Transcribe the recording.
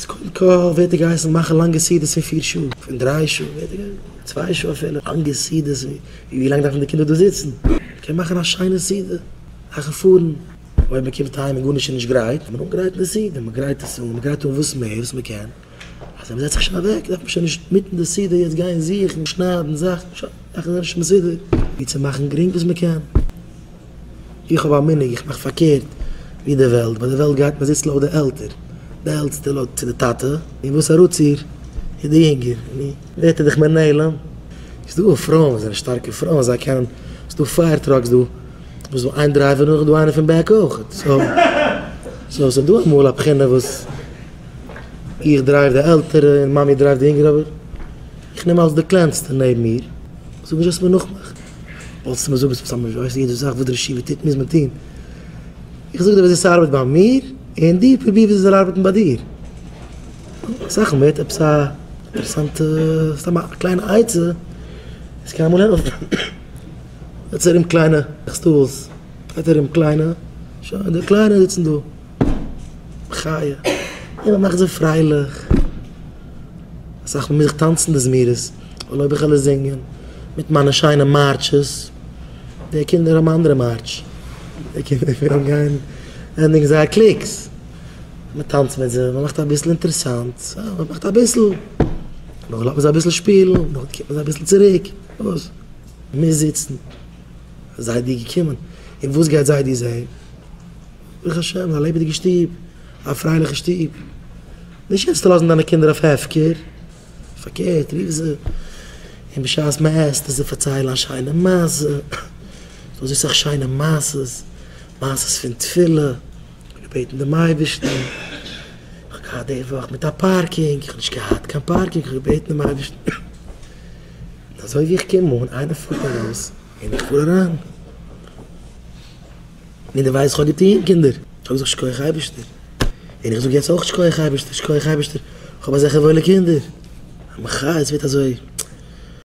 איז קודם כל ווערט ער געהייסן מאכן לאנגע סעודות פון פיר שעה, פון דריי שעה, ווערט ער געהייסן צוויי שעה אפילו, לאנגע סעודות, ווי לאנג דארפן די קינדער דא זיצן? מ'קען מאכן א שיינע סעודה, מאכן פארן. אויב מ'קומט אהיים און גארנישט איז נישט גרייט, קען מען אנגרייטן די סעודה, מ'גרייט עס אן, מ'גרייט אן וואס מער וואס מ'קען, אז ווען מ'זעצט זיך שוין אוועק דארף מען שוין נישט מיטן די סעודה יעצט גיין זוכן, שניידן זאכן, שוין, זאכן זענען שוין מסודר. ווי צו מאכן גרינג וואס מ'קען. איך האב א מנהג, איך מאך פארקערט ווי די וועלט, ביי די וועלט גייט מען זיצן לויט די עלטער, די עלטסטע לויט צו די טאטע, און וואס אראפציר איז די יונגער, נו, ווערט ער דאך מער נעלם. ס'איז דא פרויען וואס זענען שטארקע פרויען, זיי קענען, ס'איז דא fire trucks דא, וואס איז דא איין driver נאך דא איינער פון back אויך, so, so ס'איז דא אמאל א בחינה וואס איך drive די עלטערע און מאמי drive ט די יונגערע, אבער איך נעם אלס די קלענסטע נעבן מיר, זאג נישט זאלסט מיר נאכמאכן. וואלסטו מיר זאגן ס'איז ממש ווייסט יעדע זאך וואס דער ישיבה טוט מוז מען טון. איך זאג דיר וויאזוי ס'ארבעט ביי מיר, און דו פרוביר וויאזוי ס'זאל ארבעטן ביי דיר. אסאך מאל ווערט עפעס א אינטערעסאנטע, סתם א קליינע עצה, עס קען אמאל העלפן. זעץ ארום קליינע stools, גייט ארום קליינע, שוין די קליינע זיצן דא. מחיה. און מ'מאכט זיי פרייליך. אסאך מאל מוז איך טאנצן די זמירות, ווייל אויב איך וועל עס זינגען מיט מיינע שיינע מארטשעס, די קינדער האבן אנדערע מארטש, די קינדער ווילן גיין ענדיגן זייער קליקס, מען טאנצט מיט זיי, מען מאכט אביסל אינטערעסאנט, מען מאכט אביסל, נאכדעם לאזט מען זיי אביסל שפילן, נאכדעם קומט מען זיי אביסל צוריק, וואס? מוז זיצן, זיידי געקומען, און וואס גייט זיידי זעהן? ברוך השם, א לעבעדיגע שטוב, א פרייליכע שטוב. נישט יעצט לאזן דיינע קינדער אויף הפקר, פארקערט רוף זיי, און בשעת מען עסט זיי פארציילן א שיינע מעשה, ס'דא אזוי סאך שיינע מעשות, מעשות פון תפילה, געבעטן דעם אייבערשטן, איך האב געהאט די וואך מיט א parking, איך האב נישט געהאט קיין parking, איך האב געבעטן דעם אייבערשטן, און אזוי ווי איך קום אן, איינער פארט ארויס און איך פאר אריין. און דו ווייסט כ'האב געטון קינדער, כ'האב געזאגט שכוח אייבערשטער, און איך זאג יעצט אויך שכוח אייבערשטער, שכוח אייבערשטער, כ'האב אזעלכע וואוילע קינדער, א מחיה, עס ווערט אזוי.